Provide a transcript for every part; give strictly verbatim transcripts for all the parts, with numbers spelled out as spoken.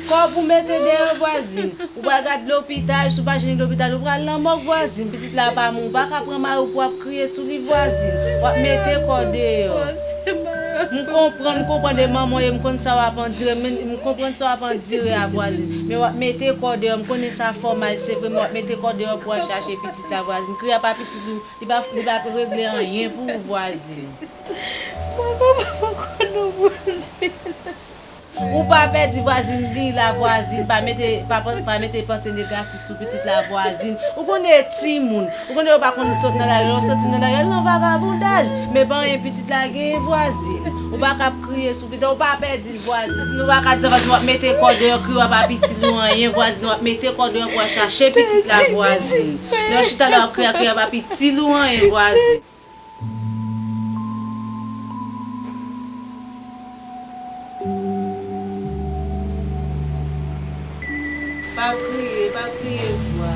Kòb ou mete dèyè vwazin. Ou pral gad lopital, si w pa jwenn lopital, ou pral nan mòg vwazin. Pitit la pa mouri, ou pa ka pran mari w pou w ap kriye sou li vwazin. W ap mete kò deyò. M konprann, m konprann de manman w ye, m konn sa w ap andire, men m konprann sa w ap andire a vwazin. Men w ap mete kò deyò, m konnen sa fè w mal, se vre, men w ap mete kò deyò pou w al chache pitit la vwazin. Kriye pa pitit ou, li pa, li pa regle anyen pou ou vwazin. Mwen pa poko non vwazin. Ou pa pèdi vwazin li la vwazin, pa mete, pa, pa mete panse negatif sou pitit la vwazin. Ou konnen e timoun, ou konnen yo pa konn sot nan lari, lè yo soti nan lari, yo nan vagabondaj. Men pa anyen pitit la genyen vwazin. Ou pa ka ap kriye sou pitit, ou pa pèdi l vwazin. Vwazin, ou pa ka di sa vwazin, w ap mete kò deyò, kriye w ap pa pitit ou anyen, vwazin, w ap mete kò deyò pou w al chache pitit la vwazin. Lè w chita la w ap kriye, kriye w ap pa pitit ou anyen vwazin. Pa kriye, pa kriye vwa.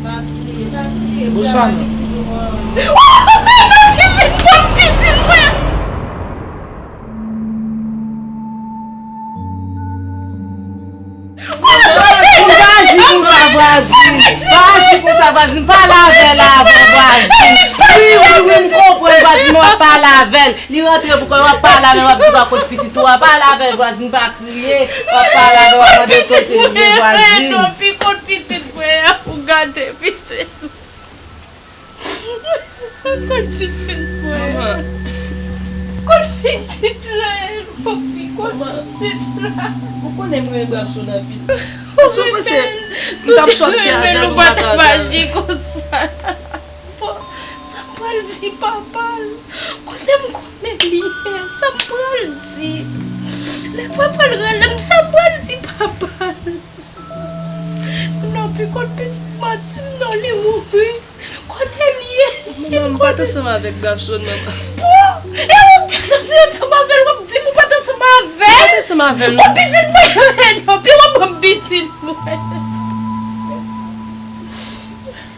Pa kriye, pa kriye vwa, pa pitit ou an. Pitit mwen! Vwazin, pa aji konsa, vwazin. Pa aji konsa, vwazin. Pale avè l avan, vwazin. Wi, wi, wi, m konprann, vwazin, men w ap pale avè l. Li rantre pou kò l, w ap pale avè l, w ap di w ap kot pitit ou a. Pale avè l, vwazin, pa kriye. W ap pale avè l, w ap mande kote l ye, vwazin. Non, pi kot pitit mwen an, ou gate pitit. Kot pitit mwen. Manman. Kot pitit la, papi, kot pitit la. Ou konnen mwen renmen Brapson anpil. Èske w panse m t ap sòti avè l pou m pa t antre avè l? Ou pa t ap aji konsa. Bon, sa m pral di papa l. Kote m konnen li ye, sa m pral di. Lè papa l rele m, sa m pral di papa l. Non, pi kot pitit Martine, non, li mouri. Kote l ye? Manman, m pa t ansanm avèk Brapson, manman. Bon, e ou k te sanse ansanm avè l, w ap di m ou pa t ansanm avè l? M pa t ansanm avè l, non. Bon, pitit mwen, non, pi w ap ban m pitit mwen.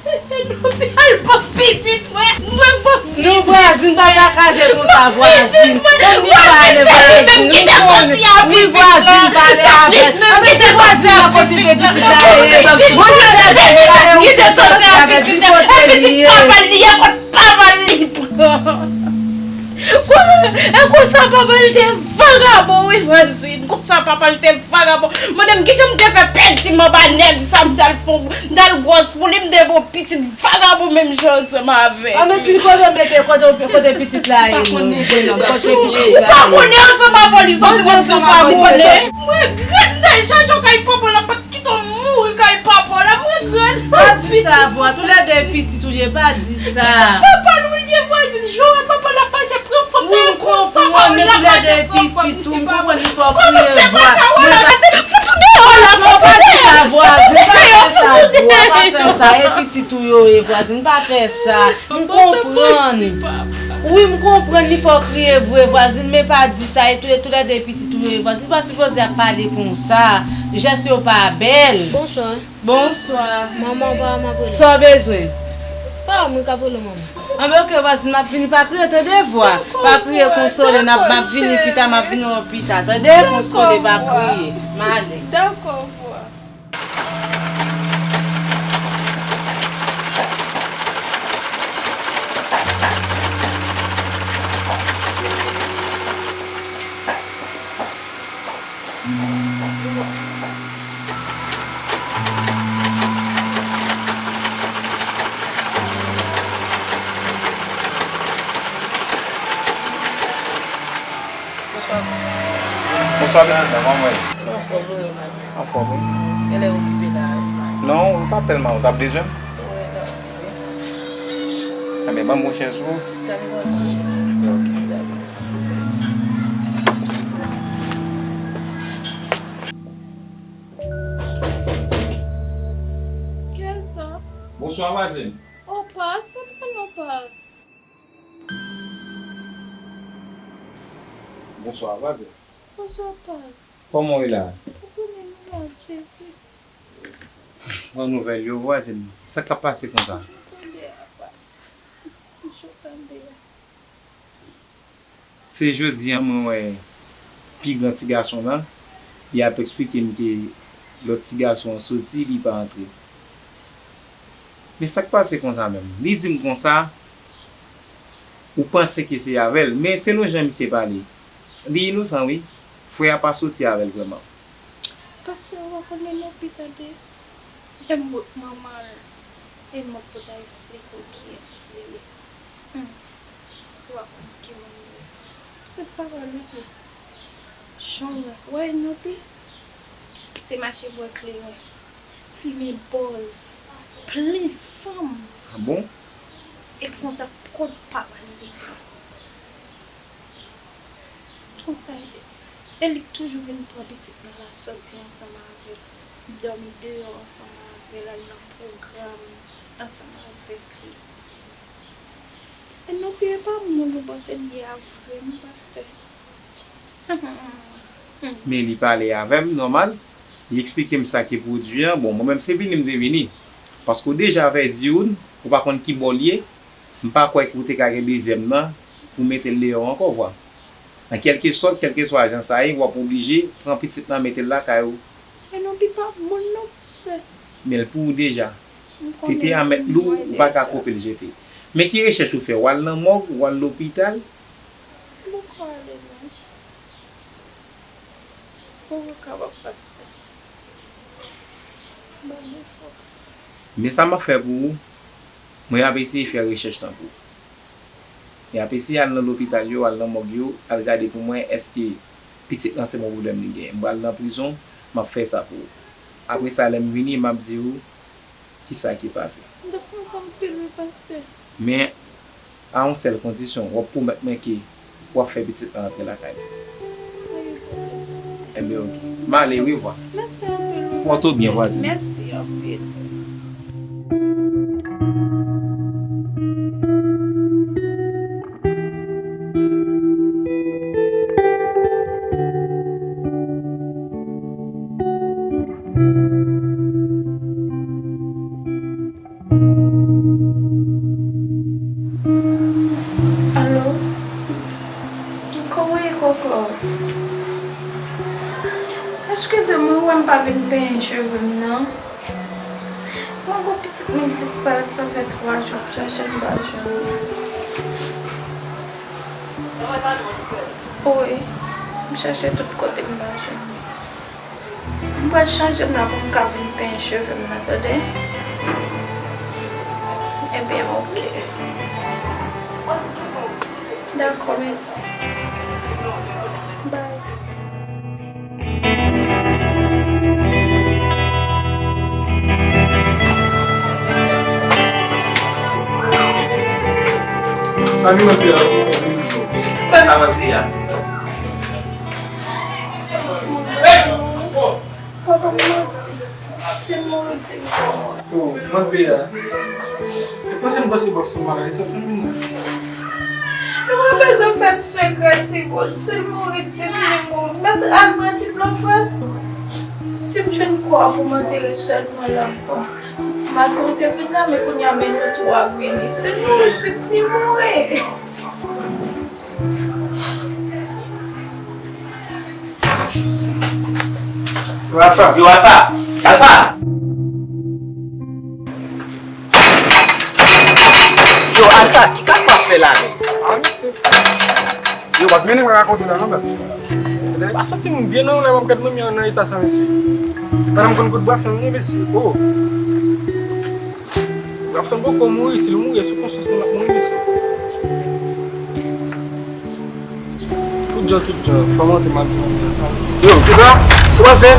Al ban m pitit mwen, mwen ban m pitit mwen. Non, vwazin, pa sakaje konsa, vwazin. Ann li pale, vwazin. Wi, vwazin, pale avè l. Ann kite vwazin nan kote pitit la ye. Bon, li te byen pale, ou te sòti avè l, di kote li ye. Papa l li ye, kot papa l li pran. E konsa papa l te vagabon, wi, vwazin. Konsa papa l te vagabon. Mande m kijan m te fè pèdi m anba nèg sa, m t al fon, m t al gwòs pou li, m te bon pitit vagabon menm jan ansanm avè l. A, men ti kote w mete, kote, kote pitit la ye, non? Kote pitit la ye? Ou pa konnen ansanm avè li, soti kòmsi ou pa konnen. Mwen grèt, m t al chache w kay papa la, pa t kite w mouri kay papa la, mwen grèt. Pa di sa, vwa, toulède pitit ou ye, pa di sa. Papa nou ye vwazin, jwe papa la pa jan pran fanm nan konsa, papa la pa jan pran fanm nan. Wi, m konprann, men toulède pitit ou, m konprann li fè w kriye vwa. Mwen pa. Fout ou deyò la, fout ou deyò. Pa di sa, vwazin, pa fè sa, vwa, pa fè sa. E pitit ou yo ye, vwazin, pa fè sa. M konprann. Wi, m konprann li fè w kriye vre, vwazin, men pa di sa. E tou, e toulède pitit ou yo ye, vwazin. Ou pa sipoze ap pale konsa. Jès yo pa bèl. Bonswa. Bonswa. Manman, pa m ap rele. Sa w bezwen? Pa m wi k ap rele w, manman. Anben, oke, vwazin, m ap vini. Pa kriye, tande, vwa. Pa kriye, konsole. N ap, m ap vini pita, m ap vini wè w pita. Tande, konsole, pa kriye. M ale. Dakò, vwa. Bonswa, pitit la, kòman w ye? Mwen anfòm, ou menm? Anfòm, wi. Genlè w okipe la, wi. Non, ou pa tèlman, ou t ap bezwen m? Wi, la, wi. Enben, ban m yon chèz pou ou. Tande, mwen. Ok. Dakò. Kiyès sa? Bonswa, vwazen. O, Pas, sa pa non, Pas. Bonswa, vwazen. Bonswa, Pas. Kòman w ye la? Ou konnen nou la, Jezi. Bon nouvèl yo, vwazen. Sa k ap pase konsa? Ou tande a, Pas. Ou tande a. Se jodi a mwen wè pi gran ti gason lan, li ap eksplike m ke Lòt ti gason an soti, li pa antre. Men sa k pase konsa menm? Li di m konsa, ou panse ke se avè l, men selon jan misye pale, li inosan wi. Frè a pa soti avè l vrèman. Pastè, ou pa konnen non, pi tande. Lè m wè manman l, e m ap pou ta esplike w kiyès li ye. Hmm. Ou pa konn ki moun li ye. Se pawòl li di. Jan w wè, wè Nopi, se mache bwè kleren, fimen bòz, plen fanm. Ah bon? E konsa, kot pa m al depi. Konsa, e, e li k toujou vin pran pitit mwen la, sòti ansanm avè l, dòmi deyò ansanm avè l, al nan pwogram ansanm avèk li. E Nopi, e pa moun ou panse li ye a vrèman, pastè. Men li pale avè m nòmal, li eksplike m sa ki pwodui an. Bon, mwen menm se vini m te vini. Paske w deja avèti youn, ou pa konn ki bò l ye, m pa kwè ke w te ka gen dezyèm nan pou mete l deyò ankò, vwa. An kèlkesòt, kèlkeswa jan sa ye, w ap oblije pran pitit lan mete l lakay ou. E Nopi pa moun non, pastè. Men l pou ou deja. Tete a mèt lou, ou pa ka koupe l jete. Men ki rechèch ou fè? W al nan mòg, w al lopital? M poko ale non. Mwen pa kapab, pastè. Ban mwen fòs. Men sa m ap fè pou ou, mwen ap eseye fè rechèch lan pou ou. Mwen ap eseye al nan lopital yo, al nan mòg yo, al gade pou mwen èske pitit lan se yon pwoblèm li genyen. M pral nan prizon, m ap fè sa pou ou. Apre sa, lè m vini, m ap di ou kisa ki pase. M t ap kontan anpil wi, pastè. Men, a yon sèl kondisyon, w ap pwomèt mwen ke w ap fè pitit lan rantre lakay li. Pa gen pwoblèm, pastè. Enben, oke. M ale wi, vwa. Mèsi anpil wi, pastè. Pòte w byen, vwazin. Mèsi anpil. Alo? Kòman ye, kòkò? Eskize m, ou wè m pa vin penyen cheve m nan. Mwen gon pitit mwen k disparèt, sa fè twa jou m chache l, m pa jwenn li. Wi, m chache tout kote, m pa jwenn li. M pral chanje m la pou m ka vin penyen cheve m nan, tande? Ebyen, oke. Dakò, mèsi. Bye. Salut, ma fille. Sa va, Zia? Papa, m manti. Se mouri di m. Oh, mwen peye a. E panse m panse bòf sou maladi sa fè m vin la. Nou pa bezwen fè m sekrè, timoun. Si l mouri, di m li mouri. Mèt al mwen di m lòt frè. Si m jwenn kò a pou m antere sèlman l ap bon. Maten w te vin la, men kounye a men nou twa vini. Si l mouri, di m li mouri. Yo, Alpha! Yo, Alpha! Alpha! Yo, Alpha, ki kaka w ap fè la menm? Ah, mesye. Yo, w ap mennen mwen rakonte la, non, baz. Pa santi m byen, non, lè m ap gad manmi an nan eta sa, mesye. Pandan m konn kout bwa fè m ye, mesye. Oh! Rapson poko mouri, si l mouri, e sou konsyans nou l ap mouri, mesye. Tout jan, tout jan, fò m antre m ap di manmi an sa. Yo, kisa? Ou pral fè?